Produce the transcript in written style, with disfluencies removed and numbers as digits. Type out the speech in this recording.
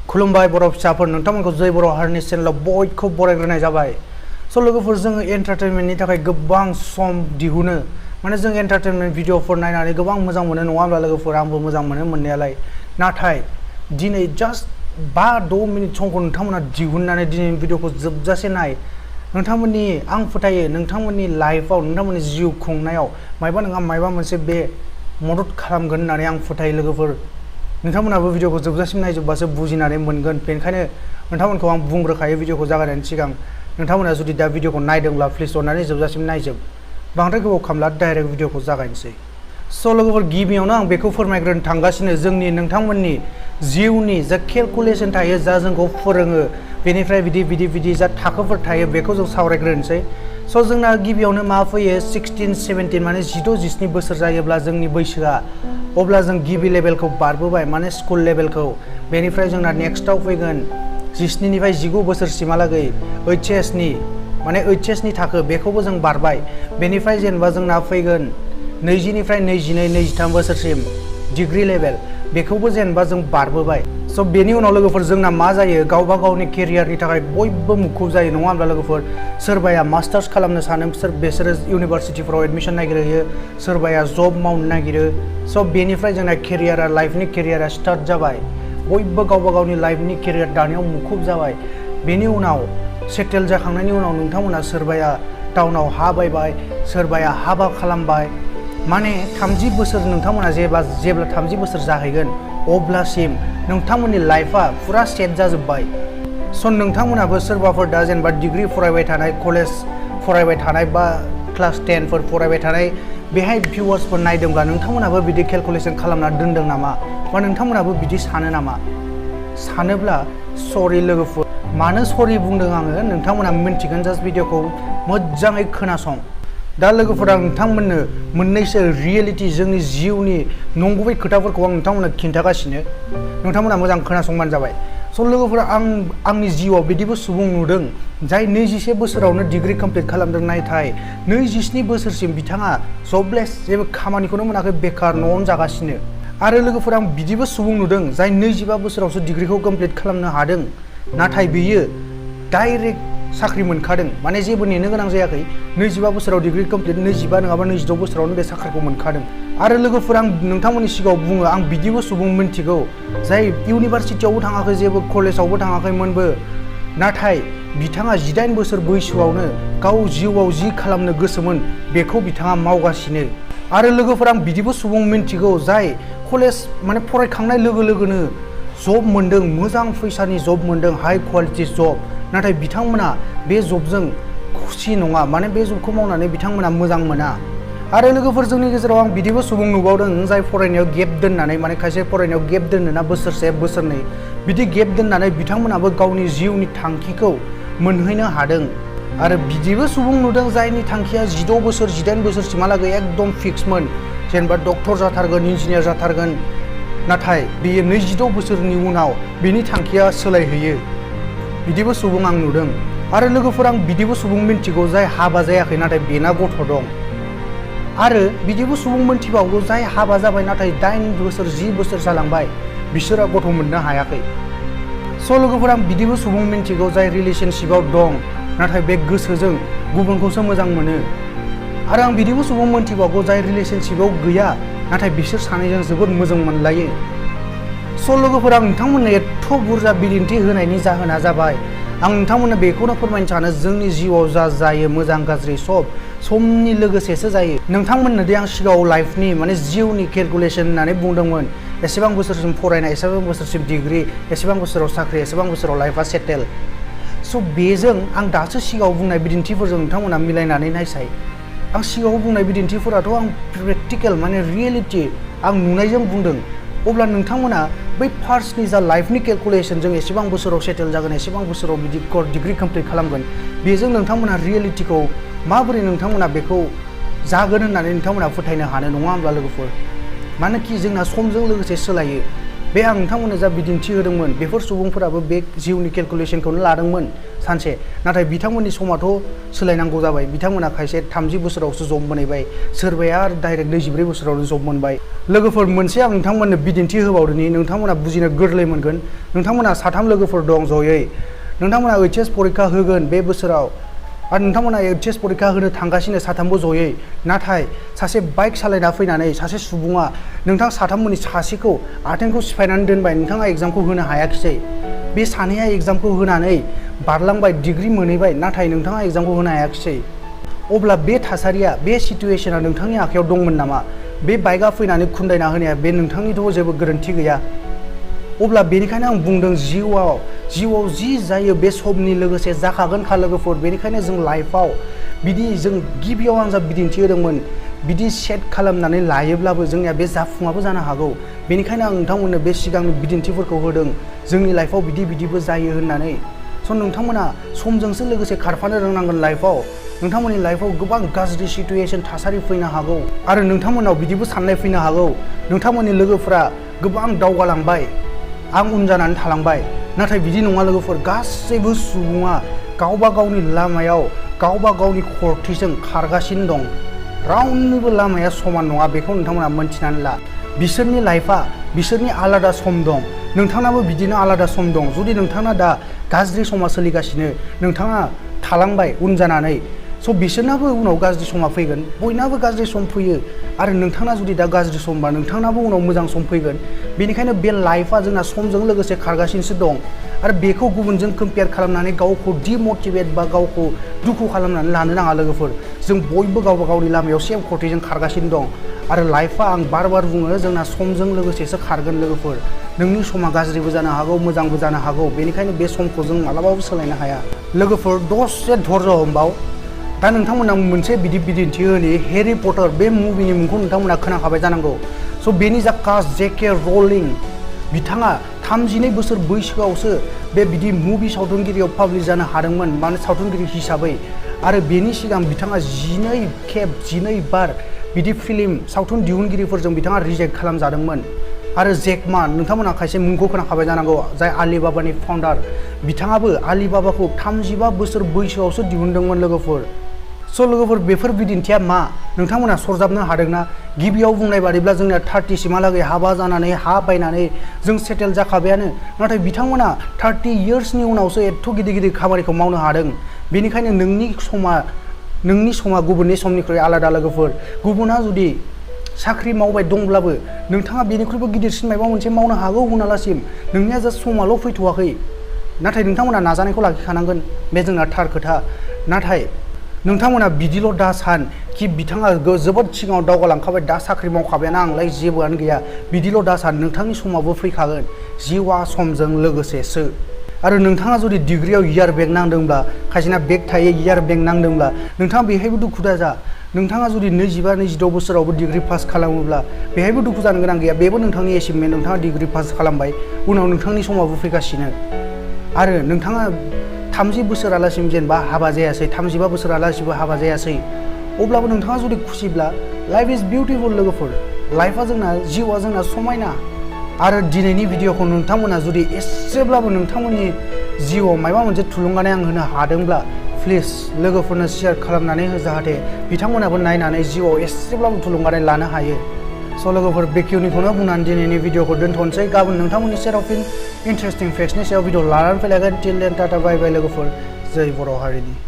खुलुमबाय बर' फिसाफोर नोंथांमोनखौ जय बर' हारिनि चेनेलाव बयखौ बरायग्रोनाय जाबाय। स' लोगोफोर जोङो एन्टारटेनमेन्टनि थाखाय गोबां सम दिहुनो माने जों एन्टारटेनमेन्ट भिडिअफोर नायनानै गोबां मोजां मोनो नङा होमब्ला लोगोफोर आंबो मोजां मोनो मोननायालाय नाथाय दिनै जास्ट 5-6 मिनिट समखौ नोंथांमोना दिहुननानै दिनैनि भिडिअखौ जोबजासे नाय नोंथांमोननि आं फोथायो नोंथांमोननि लाइफआव नोंथांमोननि जिउ खुंनायाव मायबा नङा मायबा मोनसे बे मदद खालामगोन होननानै आं फोथायो लोगोफोर नोंथांमोनाबो भिडिअखौ जोबजासिम नायजोबबासो बुजिनानै मोनगोन बेनिखायनो नोंथांमोनखौ आं बुंग्रोखायो भिडिअखौ जागायनायनि सिगां नोंथांमोना जुदि दा भिडिअखौ नायदोंब्ला प्लिज अननानै जोबजासिम नायजोब बांद्राय गोबाव खालामला डाइरेक्ट भिडिअखौ जागायनोसै। स' लोगोफोर गिबियावनो आं बेखौ फोरमायग्रोनो थांगासिनो जोंनि नोंथांमोननि जिउनि जा केलकुलेसन थायो जा जोंखौ फोरोङो बेनिफ्राय बिदि जा थाखोफोर थायो बेखौ जों सावरायग्रोनोसै। स' जोंना गिबियावनो मा फैयो 16-17 माने 16-17 बोसोर जायोब्ला जोंनि बैसोआ अब्ला जों गिबि लेभेलखौ बारबोबाय माने स्कुल लेभेलखौ बेनिफ्राय जोंना नेक्स्टआव फैगोन 17 निफ्राय 19 बोसोरसिमहालागै HS नि थाखो बेखौबो जों बारबाय बेनिफ्राय जेनेबा जोंना फैगोन 20 निफ्राय 22-23 बोसोरसिम डिग्री लेभेल बेखौबो जेनेबा जों बारबोबाय। स' बेनि उनाव लोगोफोर जोंना मा जायो गावबा गावनि केरियारनि थाखाय बयबो मुखुब जायो नङा होमब्ला लोगोफोर सोरबाया मास्टार्स खालामनो सानो बिसोरो इउनिभारसिटिफोराव एडमिशन नागिरहैयो सोरबाया जब मावनो नागिरो। स' बेनिफ्राय जोंना केरियारा लाइफनि केरियारा स्टार्ट जाबाय बयबो गावबा गावनि लाइफनि केरियार दानायाव मुखुब जाबाय। बेनि उनाव सेटेल जाखांनायनि उनाव नोंथांमोना सोरबाया टाउनाव हा बायबाय सोरबाया हाबा खालामबाय माने 30 बोसोर नोंथांमोना जेब्ला 30 बोसोर जाहैगोन अब्लासिम नोंथांमोननि लाइफआ फुरा सेट जाजोब्बाय। स' नोंथांमोनाबो सोरबाफोर दा जेनेबा डिग्री फरायबाय थानाय कलेज फरायबाय थानाय बा क्लास 10 फोर फरायबाय थानाय बेहाय भिउवार्सफोर नायदोंब्ला नोंथांमोनाबो बिदि केलकुलेसन खालामना दोनदों नामा बा नोंथांमोनाबो बिदि सानो नामा सानोब्ला सरि लोगोफोर मानो सरि बुंदों आङो नोंथांमोना मिन्थिगोन जास्ट भिडिअखौ मोजाङै खोनासं। दा लोगोफोरा नोंथांमोननो मोननैसो रियेलिटि जोंनि जिउनि नंगुबै खोथाफोरखौ आं नोंथांमोननो खिन्थागासिनो नोंथांमोना मोजां खोनासंबानो जाबाय। स' लोगोफोरा आंनि जिउआव बिदिबो सुबुं नुदों जाय 21 बोसोरावनो डिग्री कमप्लिट खालामदों नाथाय 27 बोसोरसिम बिथाङा जबलेस जेबो खामानिखौनो मोनाखै बेकार न'आवनो जागासिनो आरो लोगोफोरा आं बिदिबो सुबुं नुदों जाय 25 बोसोरावसो डिग्रीखौ कमप्लिट खालामनो हादों नाथाय बियो डाइरेक्ट साख्रि मोनखादों माने जेबो नेनो गोनां जायाखै 25 बोसोराव डिग्री कमप्लिट 25 नङाबा 26 बोसोरावनो बे साख्रिखौ मोनखादों। आरो लोगोफोर आं नोंथांमोननि सिगाङाव बुङो आं बिदिबो सुबुं मिन्थिगौ जाय इउनिभारसिटियावबो थाङाखै जेबो कलेजावबो थाङाखैमोनबो नाथाय बिथाङा 18 बोसोर बैसोआवनो गाव जिउआव जि खालामनो गोसोमोन बेखौ बिथाङा मावगासिनो। आरो लोगोफोर आं बिदिबो सुबुं मिन्थिगौ जाय कलेज माने फरायखांनाय लोगो लोगोनो जब मोनदों मोजां फैसानि जब मोनदों हाई क्वालिटि जब नाथाय बिथांमोना बे जबजों खुसि नङा माने बे जबखौ मावनानै बिथांमोना मोजां मोना। आरो लोगोफोर जोंनि गेजेराव आं बिदिबो सुबुं नुबावदों जाय फरायनायाव गेप दोननानै माने खायसे फरायनायाव गेप दोनोना बोसोरसे बोसोरनै बिदि गेप दोननानै बिथांमोनाबो गावनि जिउनि थांखिखौ मोनहैनो हादों। आरो बिदिबो सुबुं नुदों जायनि थांखिया 16 बोसोर 18 बोसोरसिमहालागै एकदम फिक्समोन जेनेबा डक्टर जाथारगोन इन्जिनियार जाथारगोन नाथाय बेयो 26 बोसोरनि उनाव बिनि थांखिया सोलायहैयो बिदिबो सुबुं आं नुदों। आरो लोगोफोर आं बिदिबो सुबुं मिन्थिगौ जाय हाबा जायाखै नाथाय बेना गथ' दं आरो बिदिबो सुबुं मिन्थिबावगौ जाय हाबा जाबाय नाथाय 8 बोसोर 10 बोसोर जालांबाय बिसोरा गथ' मोननो हायाखै। स' लोगोफोर आं बिदिबो सुबुं मिन्थिगौ जाय रिलेशनशिपआव दं नाथाय बे गोसोजों गुबुनखौसो मोजां मोनो। आरो आं बिदिबो सुबुं मिन्थिबावगौ जाय रिलेशनशिपआव गैया नाथाय बिसोर सानैजों जोबोद मोजां मोनलायो। स' लोगोफोर आं नोंथांमोननो एथ' बुरजा बिदिन्थि होनायनि जाहोना जाबाय आं नोंथांमोननो बेखौनो फोरमायनो सानो जोंनि जिउआव जा जायो मोजां गाज्रि सब समनि लोगोसेसो जायो। नोंथांमोननो दि आं सिगाङाव लाइफनि माने जिउनि केलकुलेसन होननानै बुंदोंमोन एसेबां बोसोरसिम फरायनाय एसेबां बोसोरसिम डिग्री एसेबां बोसोराव साख्रि एसेबां बोसोराव लाइफआ सेटेल स' बेजों आं दासो सिगाङाव बुंनाय बिदिन्थिफोरजों नोंथांमोना मिलायनानै नायसाय आं सिगाङाव बुंनाय बिदिन्थिफोराथ' आं प्रेक्टिकेल माने रियेलिटि आं नुनायजों बुंदों अब्ला नोंथांमोना बै फार्स्टनि जा लाइफनि केलकुलेसन जों एसेबां बोसोराव सेटेल जागोन एसेबां बोसोराव बिदि डिग्री कमप्लिट खालामगोन बेजों नोंथांमोना रियेलिटिखौ माबोरै नोंथांमोना बेखौ जागोन होननानै नोंथांमोना फोथायनो हानो नङा होमब्ला लोगोफोर मानोखि जोंना समजों लोगोसे सोलायो बे आं नोंथांमोननो जा बिदिन्थि होदोंमोन बेफोर सुबुंफोराबो बे जिउनि केलकुलेसनखौनो लादोंमोन सानसे नाथाय बिथांमोननि समाथ' सोलायनांगौ जाबाय बिथांमोना खायसे 30 बोसोरावसो जब मोनहैबाय सोरबाया डाइरेक्ट 24 बोसोरावनो जब मोनबाय लोगोफोर मोनसे आं नोंथांमोननो बिदिन्थि होबावदोंनि नोंथांमोना बुजिनो गोरलै मोनगोन नोंथांमोना 3 लोगोफोर दं जयै नोंथांमोना HS परीक्षा होगोन बे बोसोराव आरो नोंथांमोना HS परीक्षा होनो थांगासिनो 3बो जयै नाथाय सासे बाइक सालायना फैनानै सासे सुबुङा नोंथां 3मोननि सासेखौ आथेंखौ सिफायनानै दोनबाय नोंथाङा एग्जामखौ होनो हायाखिसै बे सानैया एग्जामखौ होनानै बारलांबाय डिग्री मोनहैबाय नाथाय नोंथाङा एग्जामखौ होनो हायाखिसै अब्ला बे थासारिया बे सिचुएशना नोंथांनि आखायाव दंमोन नामा बे बाइकआ फैनानै खुन्दायना होनाया बे नोंथांनिथ' जेबो गोरोन्थि गैया अब्ला बेनिखायनो आं बुंदों जिउआव जि जायो बे समनि लोगोसे जाखागोनखा लोगोफोर बेनिखायनो जों लाइफआव बिदि जों गिबियाव आं जा बिदिन्थि होदोंमोन बिदि सेट खालामनानै लायोब्लाबो जोंनिया बे जाफुङाबो जानो हागौ बेनिखायनो आं नोंथांमोननो बे सिगांनि बिदिन्थिफोरखौ होदों जोंनि लाइफआव बिदिबो जायो होननानै स' नोंथांमोना समजोंसो लोगोसे खारफानो रोंनांगोन लाइफआव नोंथांमोननि लाइफआव गोबां गाज्रि सिचुएशन थासारि फैनो हागौ आरो नोंथांमोनाव बिदिबो साननाय फैनो हागौ नोंथांमोननि लोगोफोरा गोबां दावगालांबाय आं उन जानानै थालांबाय नाथाय बिदि नङा लोगोफोर गासैबो सुबुङा गावबा गावनि लामायाव गावबा गावनि खरथिजों खारगासिनो दं रावनिबो लामाया समान नङा बेखौ नोंथांमोना मोनथिनानै ला बिसोरनि लाइफआ बिसोरनि आलादा सम दं नोंथांनाबो बिदिनो आलादा सम दं जुदि नोंथाङा दा गाज्रि समा सोलिगासिनो नोंथाङा थालांबाय उन जानानै स' बिसोरनाबो उनाव गाज्रि समा फैगोन बयनाबो गाज्रि सम फैयो आरो नोंथाङा जुदि दा गाज्रि समबा नोंथांनाबो उनाव मोजां सम फैगोन बेनिखायनो बे लाइफआ जोंना समजों लोगोसे खारगासिनोसो दं आरो बेखौ गुबुनजों कम्पेयार खालामनानै गावखौ डिमटिभेट बा गावखौ दुखु खालामनानै लानो नाङा लोगोफोर जों बयबो गावबा गावनि लामायाव सेम खरथिजों खारगासिनो दं आरो लाइफआ आं बार बुङो जोंना समजों लोगोसेसो खारगोन लोगोफोर नोंनि समा गाज्रिबो जानो हागौ मोजांबो जानो हागौ बेनिखायनो बे समखौ जों मालाबाबो सोलायनो हाया लोगोफोर दसे धैर्य हमबाव दा नोंथांमोना मोनसे बिदिन्थि होनि हेरी पटार बे मुभिनि मुंखौ नोंथांमोना खोनाखाबाय जानांगौ स' बेनि जा कास्ट JK रलिं बिथाङा 32 बोसोर बैसोआवसो बे बिदि मुभि सावथुनगिरियाव पाब्लिश जानो हादोंमोन माने सावथुनगिरि हिसाबै आरो बेनि सिगां बिथाङा 12 बार बिदि फिल्म सावथुन दिहुनगिरिफोरजों बिथाङा रिजेक्ट खालामजादोंमोन आरो जेकमा नोंथांमोना खायसे मुंखौ खोनाखाबाय जानांगौ जाय आलिबाबानि फाउन्डार बिथाङाबो आलिबाबाखौ 35 बोसोर बैसोआवसो दिहुनदोंमोन लोगोफोर स' लोगोफोर बेफोर बिदिन्थिया मा नोंथांमोना सरजाबनो हादोंना गिबियाव बुंनाय बादिब्ला जोंना 30 सिमहालागै हाबा जानानै हा बायनानै जों सेटेल जाखाबायानो नाथाय बिथांमोना 30 इयार्सनि उनावसो एथ' गिदिर खामानिखौ मावनो हादों बेनिखायनो नोंनि समा गुबुननि समनिख्रुइ आलादा लोगोफोर गुबुना जुदि साख्रि मावबाय दंब्लाबो नोंथाङा बेनिख्रुइबो गिदिरसिन माबा मोनसे मावनो हागौ उनालासिम नोंनिया जास्ट समाल' फैथ'वाखै नाथाय नोंथांमोना नाजानायखौ लाखिखानांगोन बे जोंना थार खोथा नाथाय नोंथांमोना बिदिल' दा सान कि बिथाङा जोबोद सिगाङाव दावगालांखाबाय दा साख्रि मावखाबायना आंलाय जेबोआनो गैया बिदिल' दा सान नोंथांनि समाबो फैखागोन जिउआ समजों लोगोसेसो आरो नोंथाङा जुदि डिग्रियाव इयार बेक नांदोंब्ला खायसेना बेक थायो इयार बेक नांदोंब्ला नोंथाङा बेहायबो दुखु दाजा नोंथाङा जुदि 25-26 बोसोरावबो डिग्री पास खालामोब्ला बेहायबो दुखु जानो गोनां गैया बेबो नोंथांनि एचिभमेन्ट नोंथाङा डिग्री पास खालामबाय उनाव नोंथांनि समाबो फैगासिनो आरो नोंथाङा 30 बोसोरालासिम जेनेबा हाबा जायासै 35 बोसोरालासिमबो हाबा जायासै अब्लाबो नोंथाङा जुदि खुसिब्ला लाइफ इज बिउटिफुल लोगोफोर लाइफआ जिउआ जोंना समायना आरो दिनैनि भिडिअखौ नोंथांमोना जुदि एसेब्लाबो नोंथांमोननि जिउआव माबा मोनसे थुलुंगानाय आं होनो हादोंब्ला प्लिज लोगोफोरनो शेयार खालामनानै हो जाहाथे बिथांमोनाबो नायनानै जिउआव एसेब्लाबो थुलुंगानाय लानो हायो स' लोगोफोर बेखिनिखौनो बुंनानै दिनैनि भिडिअखौ दोनथ'नोसै गाबोन नोंथांमोननि सेराव फिन इन्टारेस्टिं फेक्ट्सनि सायाव भिडिअ लानानै फैलायगोन टिल देन टाटा बाय बाय लोगोफोर जय बर' हारिनि